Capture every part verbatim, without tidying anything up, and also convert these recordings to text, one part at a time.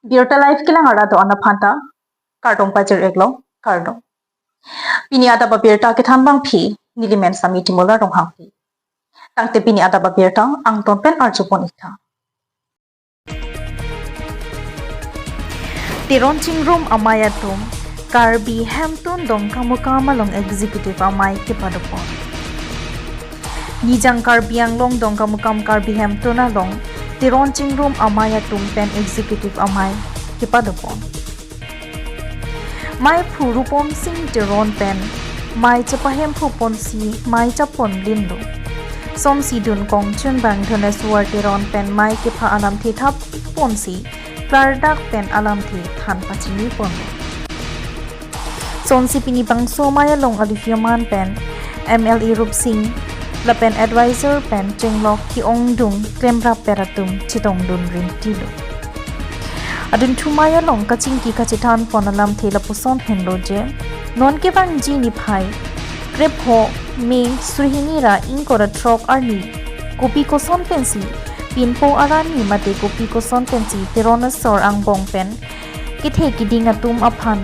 Birta Live kelang arlo do-an aphanta kardom pajir-iklo, kardom. Pini adap abirta kethan abangpi nelimen Sami Timula Ronghangpi. Tangte pini adap abirta angton pen arjupon-iktha. Teron Chingrum amei atum Karbi Hemtun Dongkamukam along executive amei kepadopon. Nijang Karbi Anglong Dongkamukam Karbi Hemtun along Teron Chingrum amei atum pen executive amei kepadopon. Meiphu Rupom Sing Teron pen mei chepahemphuponsi mei chapon linlo. Sonsi dun kongchun bang Dhoneswar Teron pen mei kepha alamthe thapponsi klardak pen alamthe than pachiniponlo. Sonsi pini bangso amei along alufiaman pen M L A Rup Sing lapen advisor pen chenglok ke-ongdung klemrap pet atum chetongdun ringtilo. Adunthu amei along kachingki kachethanpon alamthe lapuson henlo je, non kevangji niphai krepho May suri hini ra ingkoi ra throk arni kopi koson pensi pinpo arani mate kopi koson pensi Teron asor angbong pen kethe kiding atum aphan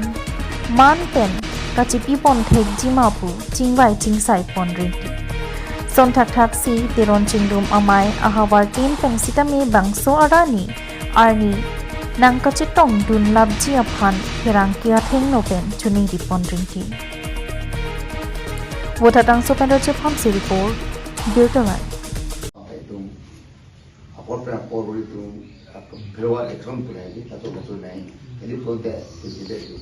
man pen kachepipon thekji ma pu chingvai chingsaipon ringti. Son thakthaksi Teron Chingrum amei ahavar tin pen sitame bangso arani arni nangkachetongdun lapji aphan pherangke athengno pen choningripon ringti. Vothatlangso pen Rajiv Hamse report, Birta Live. Itum apor pen apor itum, apa, beruat action pura ini, satu satu naik. Jadi konten itu tidak itu.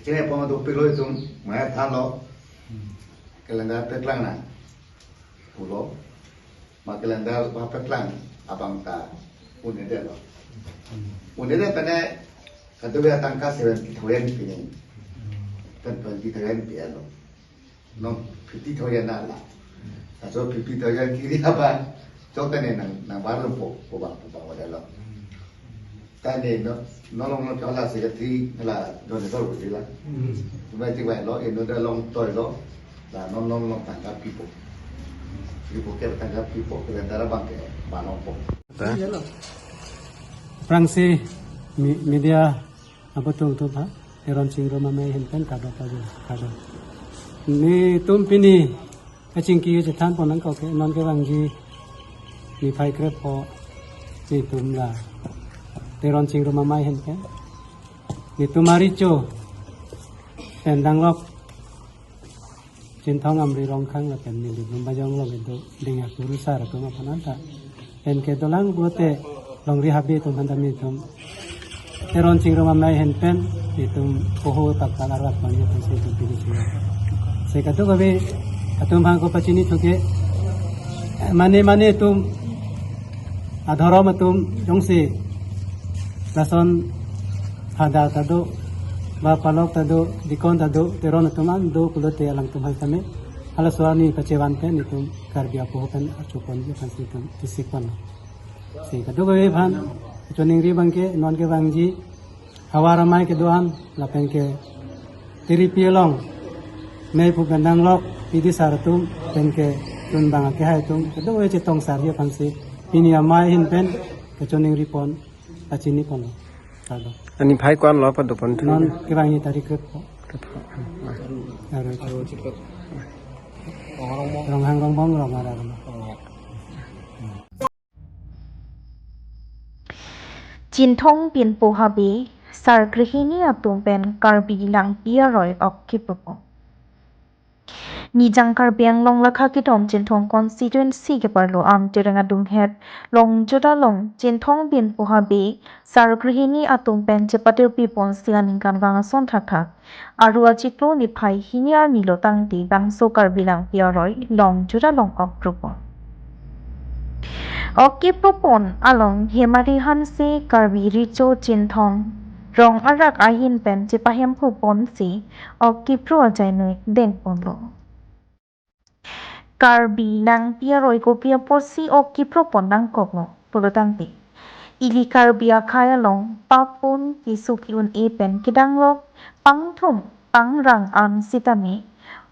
Kini apa tu pilo itum, maya thanlo, calendar peklangna pulo, ma calendar ba peklang abang ta un-edetlo. Un-edet pen kadokave atangka seventy thousand pini, pen twenty thousand pi-etlo. Non fifty thousand na la. Laso fifty thousand kiri abang, chok tane nang, nang bar lo po, po bang, po bang wala lo. Tane no, no long no kala secretary la donor ko la. Tumai ti bai lo, eno da long toi lo. La non long long tangka pipo. Pipo ke tangka pipo, ke tara bang ke balong po. Aphrangsi mi-, media abutung tu ha, Teron Chingrum amei ahin pen kado kado kado. Netum pini kachingki kachethanpon nangkok ke non kevangji niphai krepho netum la Teron Chingrum amei ahin pen. Netum arecho pen danglok Chinthong Amri Rongkhang lapen neli Lumbajong along kedo dengya kurusar atum aphan anta pen kedolang pulote longri habe atum aphan tame itum Teron Chingrum amei ahin pen itum poho tak tak arwat pangya atum si itum pini sila. Si kadokave atum aphan ko pachinithu ke mane mane atum adhorom atum jongsi lason phada ta do, ba palok ta do, dikon ta do, Teron atum an do pulote alangtum hai tame halaso arni pachevan pen itum Karbi apoho pen arjupon aphansi itum tisikpon. Si kadokave aphan choningri abang ke non kevangji havar amei kedo-an lapen ke tiripi along meiphu pen danglok pidisar atum pen ke tun bang akehai atum kadokave chetongsarji aphansi pini amei ahin pen kachoningripon, pachinipon. Kado. Ani phai ko-an lo padopon thu? Non kevangji tarik krepho. Aro. Ronghang Rongbong Rong ara lo. Chinthong Pinpo Habe, Sar Grihini atum pen Karbi Langpi aroi ok kipropon. Nijang Karbi Anglong lakha kethom Chinthong constituency keparlo Amtereng adunghet Longjut along Chinthong Pinpo Habe Sar Grihini atum pen chepatirpiponsi aningkanvang ason thakthak aru achiklo niphai hini arni lo tangte bangso Karbi Langpi aroi Longjut along ok kipropon. Ok kipropon along Hemari Hanse Karbi Recho Chinthong Rong arak ahin pen chepahemphupon si ok kipro ajainoi dengponlo. Karbi Langpi aroi kopi apotsi ok kipropon nangkoklo pulo tangte, ili Karbi akhei along papun keso ke-un-e pen kedanglok pangthum pangrang an sitame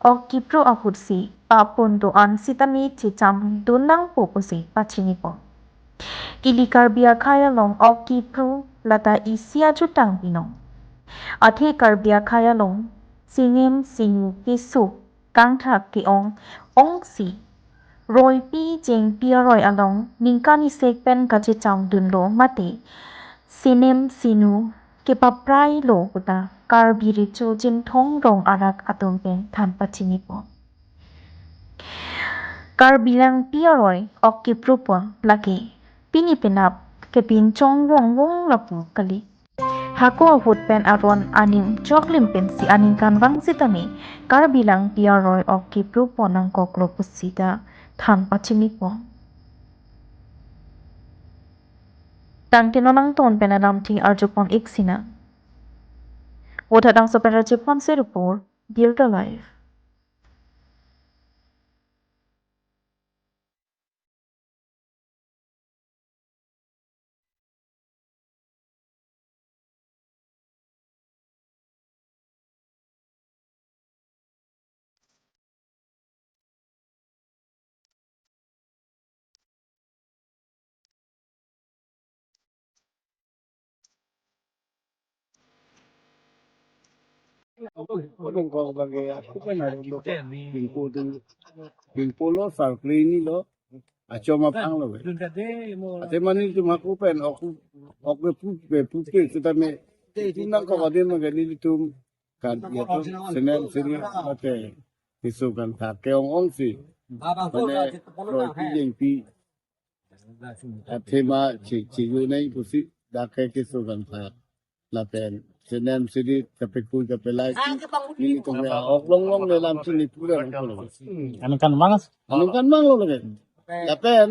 ok kipro ahutsi papun do-an sitame chechamdun nangpo pusi pachinipon. Ili Karbi akhei along ok kipru lata isi ajutang binong. Athe Karbi akhei along sinem sinu kesuk kangthak ke-ong ongsi roipi jengpi aroi along ningkan isi pen kachechangdunlo mate sinem sinu kepaprailo puta Karbi Recho Jinthong Rong arat atum pen than pachinipo. Karbi Langpi aroi ok kipru pon lake pini penap kepinchong vong vong lapu kali. Hako ahut pen aron aning choklim pensi aningkanvang sitame Karbi Langpi aroi ok kipru pon nangkoklo pusita than pachinipo. Tangte non nangton pen alamthe arjupon ik sinang. Vothatlangso pen Rajip Hanse report, Delta Live. Pingpolo sarkri ni lo, achom aphang lo. Ate mane itum hako pen ok, ok ke pu ke pu ke sitame itum nangkok adin mage nelitum kan ya tu senen sini ate isu kan thak ke-ong ongsi. Mane roipi jengpi athema chi chi yu nai pusi dak ke keso kan thak. Lapen senen sini kapekul kapelai si nelitum ya ok long long le lam chini pura long long. Aningkanvang? Aningkanvang lo lagi. Lapen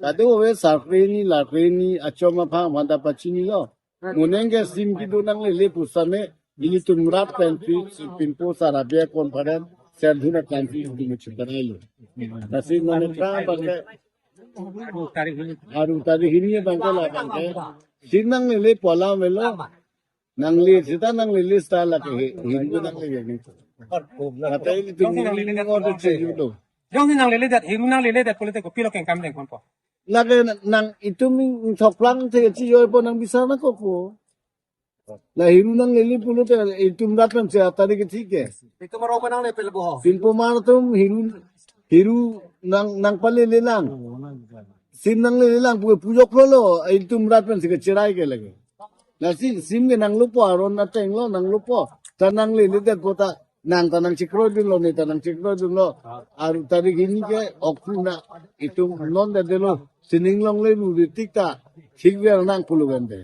kado ave sarkri ni larkri ni achom aphang manda pachinilo. Mo ning ke sim kedo nanglele pusitame ilitum rat pen si pingpo sar abia conference serdhuna kan si itum chutarailo. Lasi non tra bangke aru tarik hini bangke la bangke. Sim nanglele pu alam avelo. Nangle sita nanglele sita lake he, hiru nanglele ni. Kata ilitum ni ni order che yudo. Jongsi nangleledet, hiru nangleledet pulote kopilo kengkam dengponpo? Lake nang itum ingthoklang the chi yoipo nang bisa nangkokpo. La hiru nanglele pulote itum rat pen si atarik ke thik ke. Itum arong pen nangle pelbo ho. Pingpo mar atum hiru hiru nang nangpalele lang. Sim nanglele lang pu pujok lo lo itum rat pen si kecherai ke lake. Lasi sim ke nanglopo aron ateng lo nanglopo. Ta nangleledet puta nang ta nangchekroidunlo ne ta nangchekroidunlo. Aru tarik hini ke ok pru na itum non detdetlo. Sining longle ru ri tik ta thik ver nang pulu vente.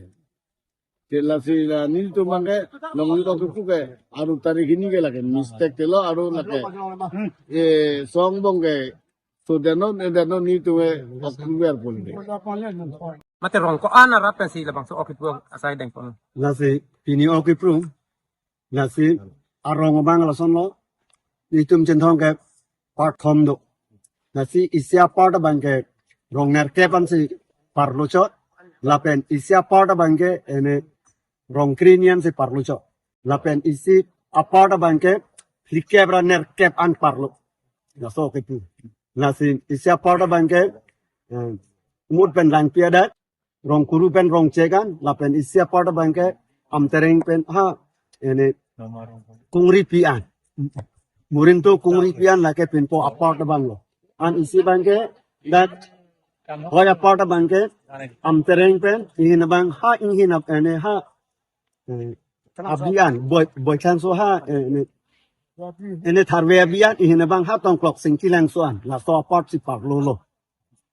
Te lasi la nelitum bangke longri ok kipru ke aru tarik hini ke lake mistake te lo aru lake. E song bong ke so deno e deno nelitum e ok kipru ver pon ke. Mate rong ko-an arat pensi labangso ok kipru asai dengpon? Lasi pini ok kipru. Lasi arong abang lason lo. Nelitum Chinthong ke part thom do. Lasi isi apart abangke rong nerkep ansi parlo chot. Lapen isi apart abangke ene rong kre hini ansi parlo chot. Lapen isi apart abangke phlikep ra nerkep an parlo. Laso ok kipru. Lasi isi apart abangke, eh, Mut pen Langpi adet, Rongkuru pen Rongchek an, lapen isi apart abangke Amtereng pen ha, ene Kungripi an. Murinto Kungripi an lake pingpo apart abang lo. An isi abangke dak hoi apart abangke Amtereng pen, ihin abang ha, ihin ab-, ene ha, eh, abi an, Boi, Boikhanso ha, eh, ene, ene Tharve abi an, ihin abang ha Tongklok Singki Langso an, laso apart si parlo lo.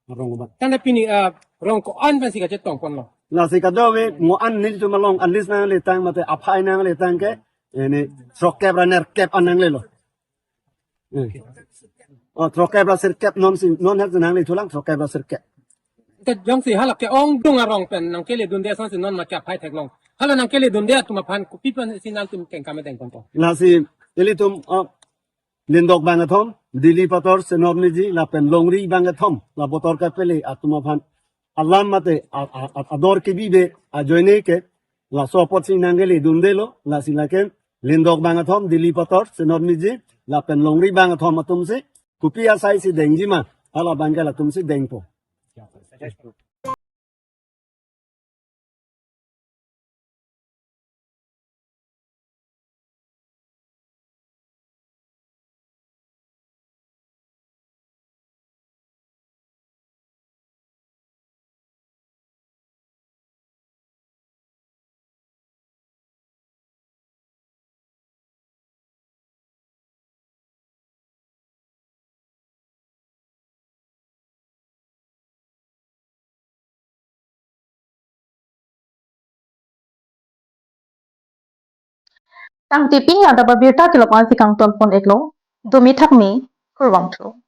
Arong abang. Tangte pini, ah, rong ko-an pensi kachetongponlo? Lasi kadokave mo an nelitum along a list nangletang mate aphai nangletang ke, ene throkkep ra nerkep an nanglelo. Eh. Oh, throkkep ra sirkep non si, non het nanglethulang throkkep ra sirkep. Te jongsi hala ke-ongdung arong pen nangkeledunde asonsi non ma ke aphai theklong. Hala nangkeledunde atum aphan kopi pensi nangtum kengkam dengponpo? Lasi ilitum, oh, Lindok bang kethom, Dili Pator, Senor Miji, lapen Longri bang kethom, la Botor Kapele atum aphan alam mate a, a, a, ador kebibe ajoine ke, laso apotsi nangkeledundelo, lasi lake Lindok bang kethom, Dili Pator, Senor Miji, lapen Longri bang kethom atumsi kopi asaisi dengjima, hala abangke latumsi dengpo. Tangte pini adap abirta kelok ansi kangton pon-iklo. Domi thakmi, kurvangthu.